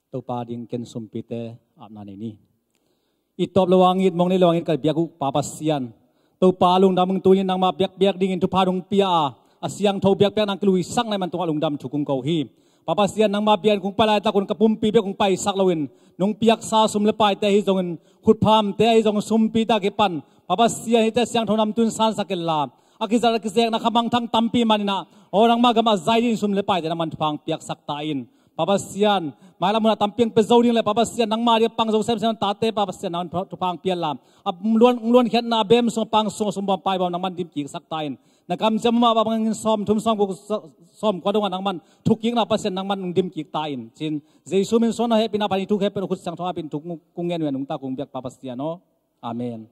Topa ding ken sumpite apna nei ni. I tawp lo a ngit, mong nei lo a ngit ka biak uh Pa Pasian, Topa lungdam ung. Tuni in nangmah biakpiak dingin thupha nong pia a, a siangtho biakpiak nang kiluisak na hih man tungah lungdam thu kong ko hi. Pa Pasian, nangmah biakinn kong pai laitak un ka pumpi bek kong paisak loin, nong piaksa sum le paite ahi zongin, khutphamte ahi zongin, sumpite a kipan, Pa Pasian, hihte siangtho namtui in sansak inla, a kizat a kizekna kha mangthang tampi man in ah, aw nangmah gam a zai dingin sum le paite nangman thupha hong piaksak ta in. Pa Pasian, mailam hun ah tampi hong pia zo ding le, Pa Pasian, nangmah ding a pang zo semsem tate, Pa Pasian, nangman thupha hong pia inla, a luan, luankhiatna a bem sung, a pang sung, a sum bawm a pai bawm nangman dim kiksak ta in. Na kamciam mah bangin sawmthum, sawmguk, sawmkua dongah nangman thukkikna Pasian nangman hong dim kik ta in. Cin Jesu min suang a hehpihna pan i thuk hehpihna khut siangtho a pin thuk kong ngen uh a nungta kong biak Pa Pasian aw. Amen.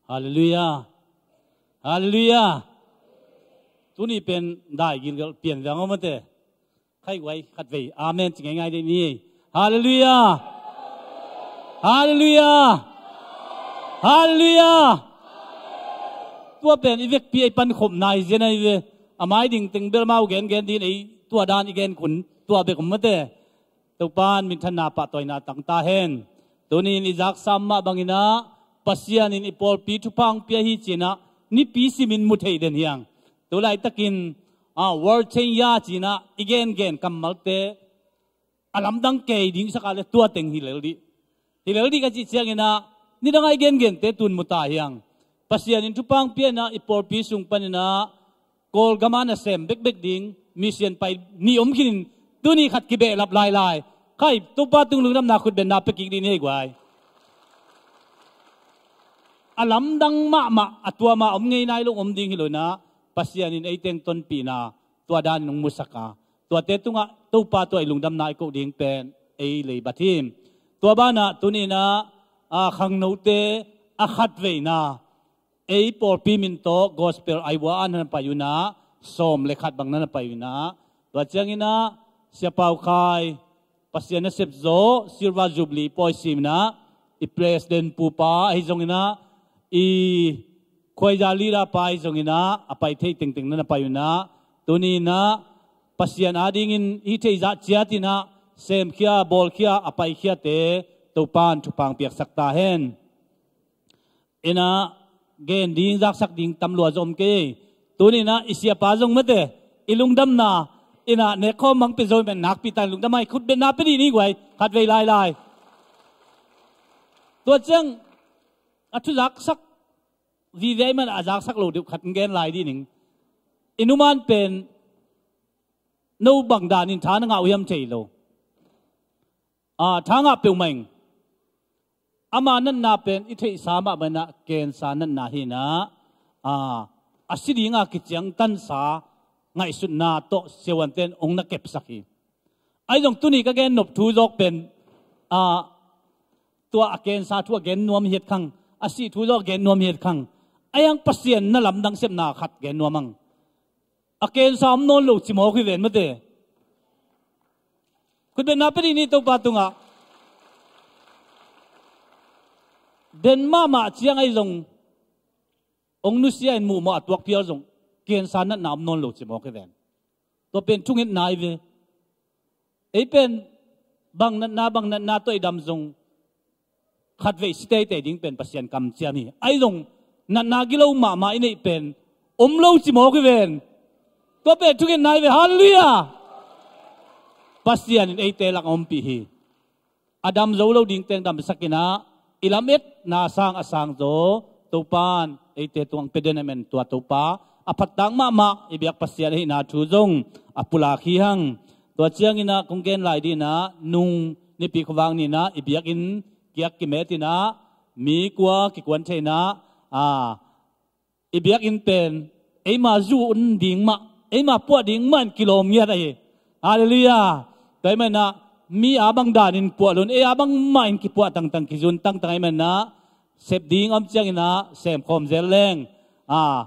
Halleluiah. Halleluiah. Tuni pen dai gilgel pian veng aw mate. Khai guai khat vei amen ci ngaingai dei ni. Halleluiah. Halleluiah. Halleluiah. Tua pen i vekpi ei pankhop nai zia nai ve. A mai ding teng bel mau gengen din ei tua dan i gen kun tua bek um mate. Topan minthanna pahtawina tang ta hen. Tunin i zaksa mah bangin ah Pasian in i pawlpi thupha hong pia hi ci-in ah nipi simin mu thei den hi hang. Tu laitakin, ah, World Change Year ci-in ah i gengen kammalte a lamdang kei ding i sak a le tua teng hi lel dih. Hi lel dih ka cih ciangin ah nidang a i gengente tun mu ta hi hang. Pasian in thupha hong pia in ah i pawlpi sung panin ah Kawlgam a nasem bekbek ding mission pai nih om khin in, tuni khat kibehlap lailai. Khai, Topa tung lungdamna khutbetna pia kik dih ni hei guai. A lamdang mahmah, a tua mah om ngei nai lo, om ding hi lo in ah, Pasian in ei teng tonpihna tua dan in hong musak a, tuate tungah Topa tua i lungdamna i koh ding pen ei leibat hi. Tua banah tuni in ah, a, khangnote a khatveina, ei pawlpi min tawh gospel aihua an na pai un ah, sawm le khat bang na na pai un ah, tua ciangin ah Sia Pau Khai, Pasian nasep zaw Silver Jubilee pawi sim in ah, i president pupa ahi zongin ah, i khuaiza leader pa ahi zongin ah, a pai thei tengteng na na pai un ah, tuni in ah Pasian adingin hih theih zah ciat in ah semkhia, bawlkhia, a paikhiate Topan thupha piaksak ta hen. In ah gen ding, zaksak ding tam lua zong om kei. Tuni in ah i siapa zong mate, i lungdamna in ah nekkhawm mang pia zo, i men nakpi ta in lungdam a, i khutbetna pia dih ni guai, khatvei lailai. Tua ciang a thu zaksak vive ahih man a zaksak lo deuh khat gen lai dih ning. I numan pen no bang danin tha na ngah uh hiam thei lo. A, tha ngah peuhmah ing. Ama natna pen i theihsa mahmah in ah cancer natna hi in ah, a, a si dinga kiciangtansa ngaihsutna tawh siavuante'n hong na kepsak hi. Ahi zong tuni ka gen nop thu zawk pen, a, tua a cancer thu a gen nuam hi het khang, a sih thu zawk a gen nuam hi het khang. Ahi hang Pasian na lamdang sepna khat gen nuam ang. A cancer om nawn lo ci mawk hi ven mate. Khutbetna pia dih ni Topa tungah. Den mahmah ciang ahi zong hong nusia in muhmawh a tuak phial zong cancer natna om nawn lo ci mawk hi ven. Tua pen thungetna hi ve. Ei pen bang natna, bang natna tawh i dam zong khatvei si teitei ding pen Pasian kamciam hi. Ahi zong natna gilo mahmah i neih pen om lo ci mawk hi ven. Tua pen thungetna hi ve. Halleluiah. Pasian in eite lak a ompih hi. A dam zo lo ding teng damsak in ah, i lametna sang a sangzaw Topan eite tungah pia den ahih man tua Topa a phattak mahmah i biak Pasian ahihna thu zong a pulak hi hang. Tua ciangin ah kong gen lai dih in ah, nung Nipi khuavak ni in ah i biakinn kiak kimet in ah, mi kua kikuan thei in ah, a, i biakinn pen eima zu un ding mah, eima puah ding mah in kilawm ngiat ahi. Halleluiah. Tua ahih man in ah mi a bang danin puah lo in, ei a bangmah in kipuah tangtang, kizun tangtang ahih man in ah, sep ding om ciangin ah semkhawm zel leng, a,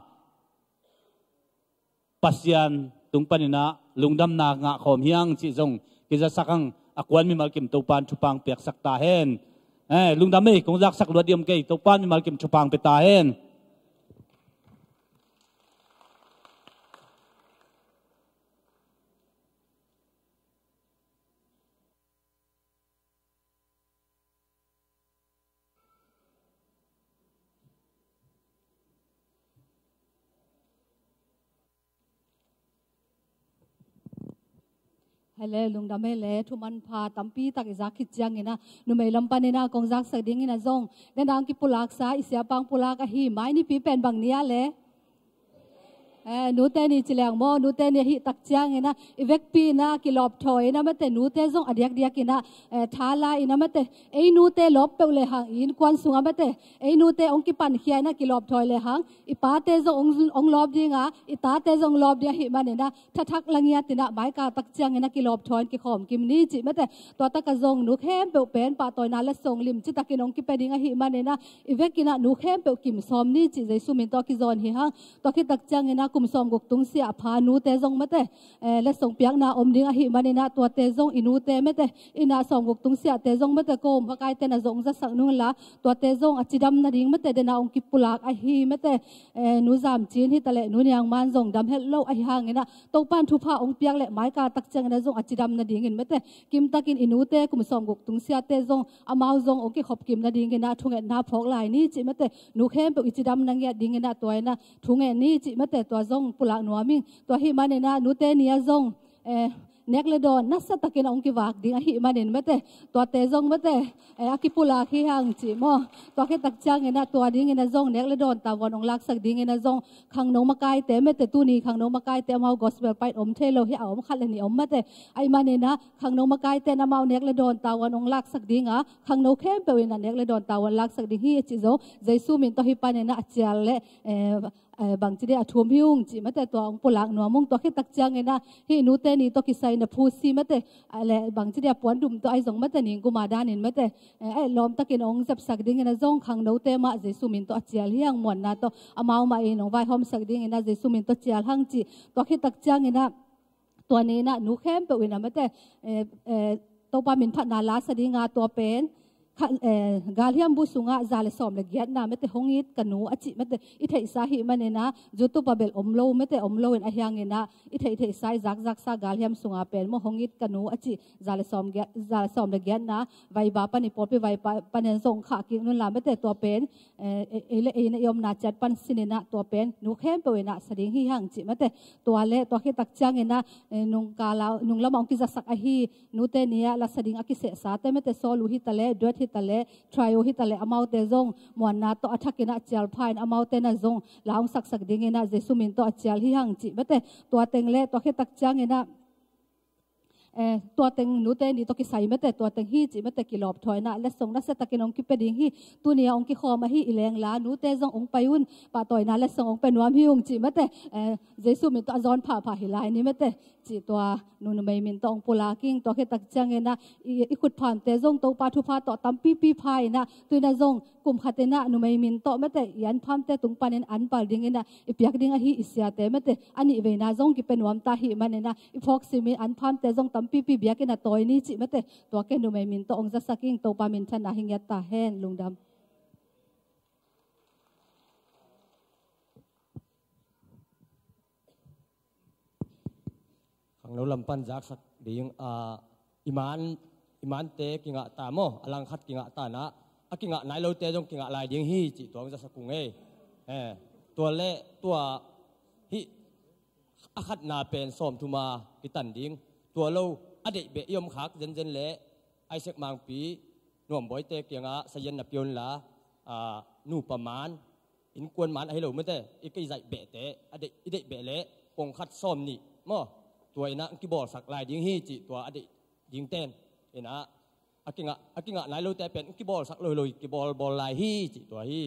Pasian tung panin ah lungdamna ngah khawm hi hang cih zong kizasak hang. A kuan mimal kim Topan thupha piaksak ta hen. Eh, lungdam ei, kong zaksak luat dih om kei, Topan mimal kim thupha pia ta hen. Hele, lungdam hele, thu manpha tampi tak i zak khit ciangin ah, numei lam panin ah kong zaksak dingin ah zong, nidang kipulaksa, i siapa hong pulak ahi, mai Nipi pen bang ni a le? Eh, nute ni ci leng maw, nute ni ahih tak ciangin ah, i vekpi in ah kilawpthawi in ah mate, nute zong a diakdiak in ah, eh, thala in ah mate, ei nute lawp peuh lehang, i innkuan sungah mate, ei nute hong kipankhia in ah kilawpthawi lehang, i pate zong hong, hong lawp ding a, i tate zong lawp ding ahih manin ah, thathak la ngiat in ah, mai kal tak ciangin ah kilawpthawi in kikhawm kim ni cih mate, tua tak ah zong nu khempeuh pen pahtawina letsong limci takin hong kipia ding ahih manin ah, i vekin ah nu khempeuh kim sawm ni cih Jesu min tawh kizawn hi hang. Tua khit tak ciangin ah kum sawmguk tungsiah a pha nute zong mate, eh, letsong piakna om ding ahih manin ah tuate zong i nute mate, inn ah sawmguk tungsiahte zong mate, ko makaite na zong zasak nung la, tuate zong a cidam nading mate, den ah hong kipulak ahi mate, eh, nu Zam Cin hi ta leh, nu Niang Man zong dam het lo ahi hangin ah, Topan thupha hong piak leh mai kal tak ciangin ah zong a cidam nadingin mate, kim takin i nute kum sawmguk tungsiahte zong, amau zong hong kikhop kim nadingin ah thungetna phawk lai ni cih mate, nu khempeuh i cidam na ngiat dingin ah tua in ah thunget ni cih mate, tua zong pulak nuam ing. Tua ahih manin ah nute ni ah zong, eh, nek le dawn nasa takin ah hong kivak ding ahih manin mate, tuate zong mate, eh, a kipulak hi hang cih maw. Tua khit tak ciangin ah tua dingin ah zong nek le dawn tavuan hong laksak dingin ah zong khangno makaite mate, tuni khangno makaite amau gospel pai in om thei lo hi a, om khat le nih om mate. Ahih manin ah khangno makaite in amau nek le dawn tavuan hong laksak ding a, khangno khempeuh in ah nek le dawn tavuan laksak ding hi a cih zong, Jesu min tawh hih panin ah a cial le, eh, eh, bangci dih a thum hi ung cih mate, tua hong pulak nuam ung. Tua khit tak ciangin ah hih nute ni tawh kisai na phusi mate, a le bangci dih a puandum tawh ahi zong mate, ning guma danin mate, eh, a etlawm takin hong zepsak dingin ah zong khangnote mah Jesu min tawh a cial hi hang, muanna tawh amau mah in hong vaihawmsak dingin ah Jesu min tawh cial hang cih. Tua khit tak ciangin ah tua ni in ah nu khempeuh in ah mate, eh, eh, Topa min phatna lasa ding a, tua pen Kha, eh, galhiam bu sungah za le sawm le giatna mete hong it ka nu a cih mete i theihsa hi maninah, YouTube a bel om lo mete om lo in a hianginah i theih theihsa i zakzaksa galhiam sunga pen maw hong it ka nu a cih za le sawm giat, za le sawm le giatna vaiba pan i pawlpi vaiba panin zong khah kik nunla mete tua pen, eh, ei le ei na i omna ciat pan sininah tua pen nu khempeuh inah sa ding hi hang cih mete tua le tua khitak cianginah, eh, nungkala, nunglamah hong kizasak ahi nute ni-ah lasa ding a kisehsate mete sawl uh hitaleh, duet hitaleh, trio hitaleh amaute zong muanna tawh a thakinah cialpha in amaute na zong la hong saksak dinginah Jesu min tawh a cial hi hang cih mete tua teng le tua khitak cianginah, eh, tua teng nute ni tawh kisai mete tua teng hi cih mete kilawp thaw inah letsong nasia takin hong kipia ding hi. Tuni a hong kikhawm ahi i lengla nute zong hong pai un, pahtawina letsong hong pia nuam hi ung cih mete, eh, Jesu min tawh a zawn phahphah hi lai ni mete cih tua nu numei min tawh hong pulak ing. Tua khitak cianginah i, i khutphamte zong Topa thupha tawh tampipi pha inah tuinah zong kum khatinah numei min tawh mete i anphamte tung panin anpal dinginah i piak ding ahi i siate mete a nih veina zong kipia nuam ta hi maninah i phawk simin anphamte zong tampipi biakin a tawi ni cih mete tua ken numei min tawh hong zasak ing. Topa minthanna hi ngiat ta hen. Lungdam. Khangno lam pan zaksak ding, ah, i man, i mante kingah ta maw, a langkhat kingah ta nah a kingah nai lote zong kingah lai ding hi cih tua hong zasak ung ei. Eh, tua le tua hih a khatna pen sawm thuma kitan ding. Tua lo a deih beh i om khak zenzen le Isaac Mangpi nuambawite kiangah sazian na pia unla, ah, nupa man innkuan man ahi lo mete i kei zaih behte a deih, i deih beh le pongkhat sawm nih maw tua inah hong kibawlsak lai ding hi cih tua a deih dingten inah a kingah, a kingah nai lote pen hong kibawlsak lo hi lo hi, kibawlbawl lai hi cih tua hi.